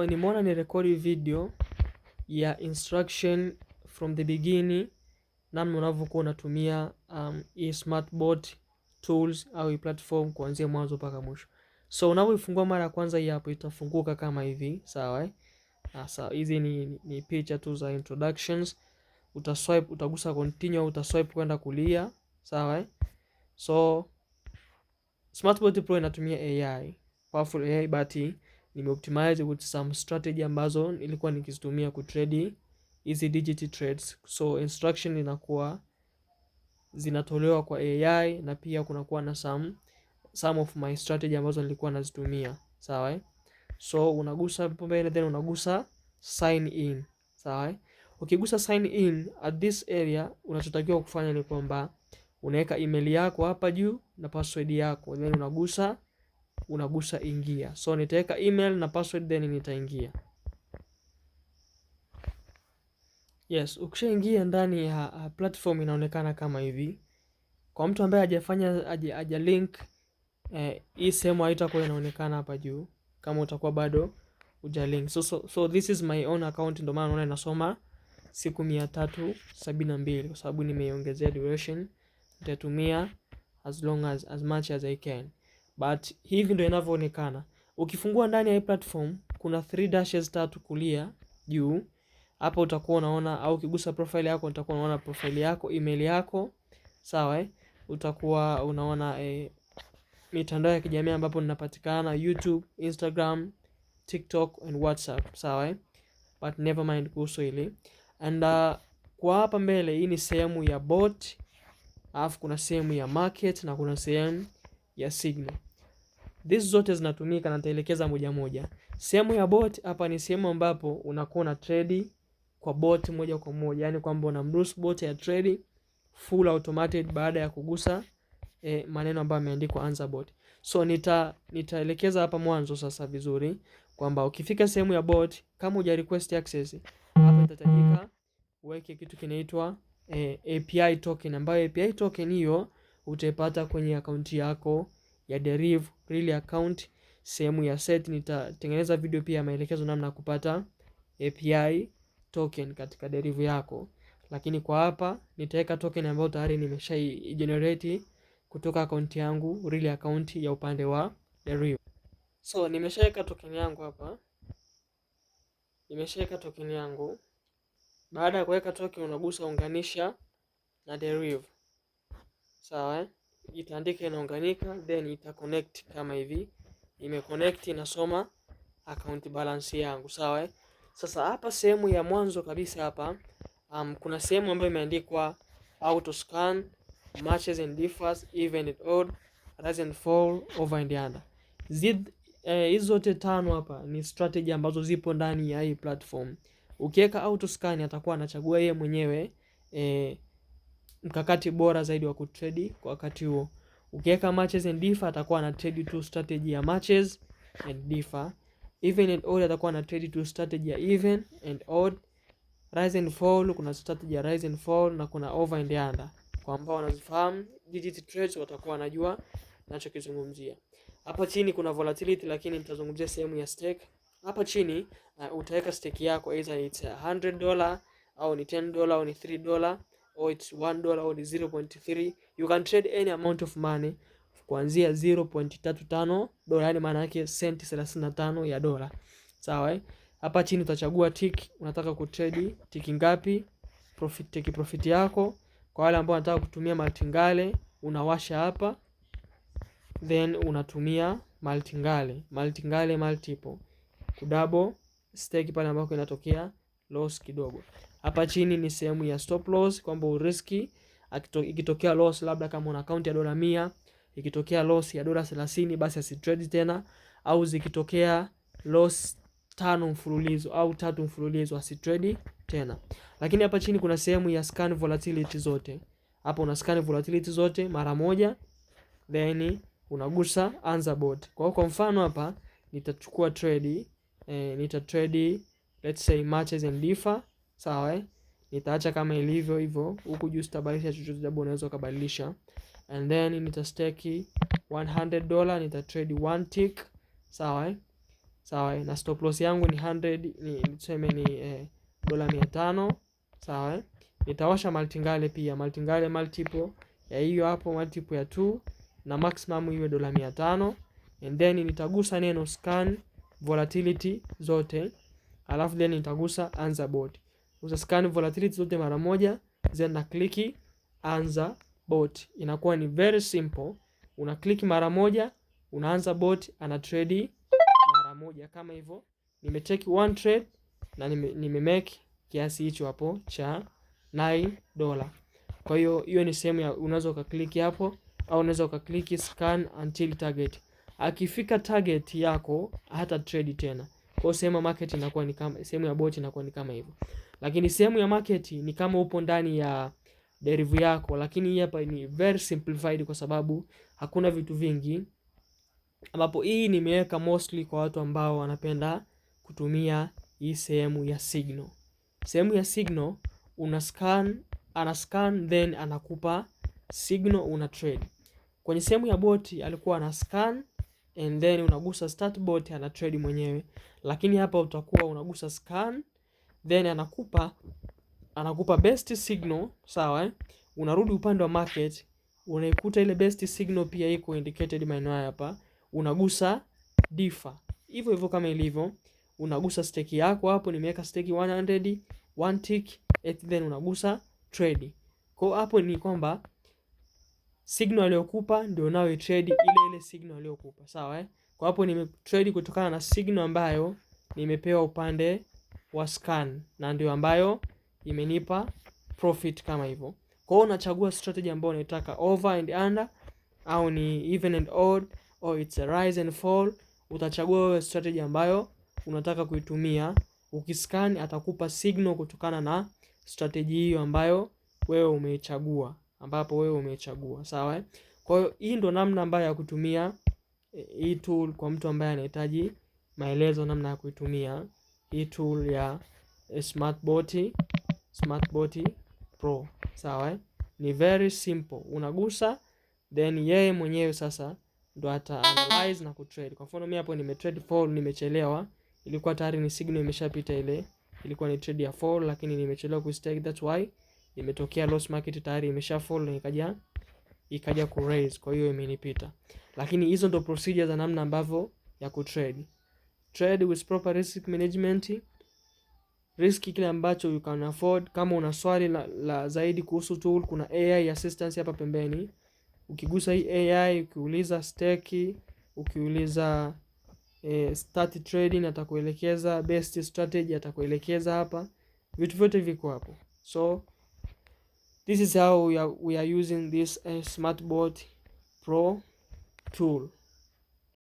Nimeona ni rekodi video ya instruction from the beginning, namna unavyokuwa unatumia hii smartbot tools au hii platform kuanzia mwanzo mpaka mwisho. So unavyoifungua mara ya kwanza hii hapo itafunguka kama hivi, sawa eh? Sasa hizi ni picha tu za introductions. Utaswipe, utagusa continue au utaswipe kwenda kulia, sawa eh? So Smartbot Pro inatumia AI, powerful AI, but nimeoptimize with some strategy ambazo nilikuwa nikizitumia kutrade hizi digital trades. So instruction inakuwa zinatolewa kwa AI na pia kunakuwa na some of my strategy ambazo nilikuwa nazitumia, sawa eh? So unagusa hapo mbele then unagusa sign in, sawa eh? Ukigusa sign in at this area, unachotakiwa kufanya ni kwamba unaweka email yako hapa juu na password yako, then unagusa ingia. So nitaweka email na password then nitaingia. Yes, ukishaingia ndani ya platform inaonekana kama hivi. Kwa mtu ambaye hajafanya haja link hii sehemu haitakuwa inaonekana hapa juu kama utakuwa bado huja link. So this is my own account, ndio maana unaona inasoma siku 372 kwa sababu nimeiongezea duration, nitatumia as long as much as I can. But hivi ndio inavyoonekana. Ukifungua ndani ya hii platform kuna three dashes tatu kulia juu. Hapa utakuwa unaona, au ukigusa profile yako utakuwa unaona profile yako, email yako, sawa eh? Utakuwa unaona mitandao ya kijamii ambapo ninapatikana YouTube, Instagram, TikTok and WhatsApp, sawa eh? But never mind kuhusu hili. And kwa hapa mbele hii ni sehemu ya bot, alafu kuna sehemu ya market na kuna sehemu ya signal. Hizi zote zinatumika na nitaelekeza moja moja. Sehemu ya bot hapa ni sehemu ambapo unakuwa na trade kwa bot moja kwa moja, yani kwamba unamruhusu bot ya trade full automated baada ya kugusa maneno ambayo yameandikwa anza bot. So nitaelekeza hapa mwanzo sasa vizuri kwamba ukifika sehemu ya bot kama huja request access hapa itahitajika uweke kitu kinaitwa API token, ambayo API token hiyo utaipata kwenye akaunti yako ya Deriv real account sehemu ya set. Nitatengeneza video pia ya maelekezo namna ya kupata API token katika Deriv yako, lakini kwa hapa nitaweka token ambayo tayari nimesha generate kutoka akaunti yangu real account ya upande wa Deriv. So nimeshaweka token yangu hapa, nimeshaweka token yangu. Baada ya kuweka token, unagusa unganisha na Deriv, sawa eh? Itaandika inaunganika, then ita connect kama hivi, imeconnect, inasoma account balance yangu, sawa eh? Sasa hapa sehemu ya mwanzo kabisa hapa kuna sehemu ambayo imeandikwa auto scan, matches and differs, even and odd, rise and fall, over and under. Hizi zote tano hapa ni strategy ambazo zipo ndani ya hii platform. Ukiweka auto scan atakuwa anachagua yeye mwenyewe mkakati bora zaidi wa kutrade kwa wakati huo. Ukiweka matches and differ atakuwa ana trade tu strategy ya matches and differ. Even and odd atakuwa ana trade tu strategy ya even and odd. Rise and fall kuna strategy ya rise and fall na kuna over and under. Kwa ambao wanazifahamu digit trades watakuwa wanajua ninachokizungumzia. Hapa chini kuna volatility, lakini nitazungumzia sehemu ya stake. Hapa chini utaweka stake yako either it's $100 au ni $10 au ni $3 or it's $1 or ni 0.3. You can trade any amount of money kuanzia 0.35 dola, yani maana yake senti 35 ya dola. Sawa eh? Hapa chini utachagua tick, unataka kutrade tick ngapi, profit, take profit yako. Kwa wale ambao wanataka kutumia martingale unawasha hapa, then unatumia martingale multiple kudouble stake pale ambako inatokea loss kidogo. Hapa chini ni sehemu ya stop loss, kwamba uriski ikitokea loss, labda kama una account ya dola 100, ikitokea loss ya dola 30 basi asitrade tena, au zikitokea loss tano mfululizo au tatu mfululizo asitrade tena. Lakini hapa chini kuna sehemu ya scan volatility zote. Hapa una scan volatility zote mara moja, then unagusa anza bot. Kwa hiyo kwa mfano hapa nitachukua trade, nita trade let's say matches and differ, sawa eh? Nitaacha kama ilivyo hivyo, huku juu sitabadilisha chochote, japo unaweza ukabadilisha. And then nita stake $100, nita trade one tick, sawa eh? Sawa, na stop loss yangu ni 100, ni tuseme ni dola 500. Sawa, eh? Nitawasha martingale pia, martingale multiple ya hiyo hapo, multiple ya 2 na maximum iwe dola 500, and then nitagusa neno scan volatility zote, alafu then nitagusa anza bot. Uta scan volatility zote mara moja, then na click anza bot. Inakuwa ni very simple. Una click mara moja, unaanza bot, ana trade mara moja kama hivyo. Nimetake one trade na nime make kiasi hicho hapo cha $9. Kwa hiyo hiyo ni sehemu ya unaweza ukaclick hapo au unaweza ukaclick scan until target. Akifika target yako hata trade tena. Kwa hiyo sehemu ya market inakuwa ni kama, sehemu ya bot inakuwa ni kama hivyo. Lakini sehemu ya market ni kama upo ndani ya Deriv yako, lakini hii hapa ni very simplified kwa sababu hakuna vitu vingi, ambapo hii nimeweka mostly kwa watu ambao wanapenda kutumia hii sehemu ya signal. Sehemu ya signal una scan, ana scan then anakupa signal, una trade. Kwenye sehemu ya bot alikuwa ana scan and then unagusa start bot, ana trade mwenyewe, lakini hapa utakuwa unagusa scan then anakupa best signal, sawa eh? Unarudi upande wa market unaikuta ile best signal pia iko indicated maeneo haya hapa, unagusa differ hivyo hivyo kama ilivyo, unagusa stake yako hapo, nimeweka stake 100 one tick and then unagusa trade. Kwa hapo ni kwamba signal aliyokupa ndio nayo trade ile ile signal aliyokupa, sawa eh? Kwa hapo nime trade kutokana na signal ambayo nimepewa upande wa scan na ndio ambayo imenipa profit kama hivyo. Kwa hiyo unachagua strategy ambayo unaitaka, over and under au ni even and odd or it's a rise and fall. Utachagua wewe strategy ambayo unataka kuitumia. Ukiscan atakupa signal kutokana na strategy hiyo ambayo wewe umeichagua, ambapo wewe umeichagua, sawa eh? Kwa hiyo hii ndo namna ambayo ya kutumia hii tool kwa mtu ambaye anahitaji maelezo namna ya kuitumia hii tool ya Smartbot Pro, sawa eh? Ni very simple, unagusa then yeye mwenyewe sasa ndo ata analyze na kutrade. Kwa mfano mimi hapo nimetrade fall, nimechelewa, ilikuwa tayari ni signal imeshapita ile, ilikuwa ni trade ya fall, lakini nimechelewa kustake, that's why imetokea loss. Market tayari imesha fall na ikaja ku raise, kwa hiyo imenipita. Lakini hizo ndo procedure za namna ambavyo ya kutrade. Trade with proper risk management, risk kile ambacho you can afford. Kama una swali la zaidi kuhusu tool, kuna AI assistance hapa pembeni. Ukigusa hii AI, ukiuliza stake, ukiuliza start trading, atakuelekeza best strategy, atakuelekeza hapa, vitu vyote viko hapo. So this is how we are using this Smartbot Pro tool.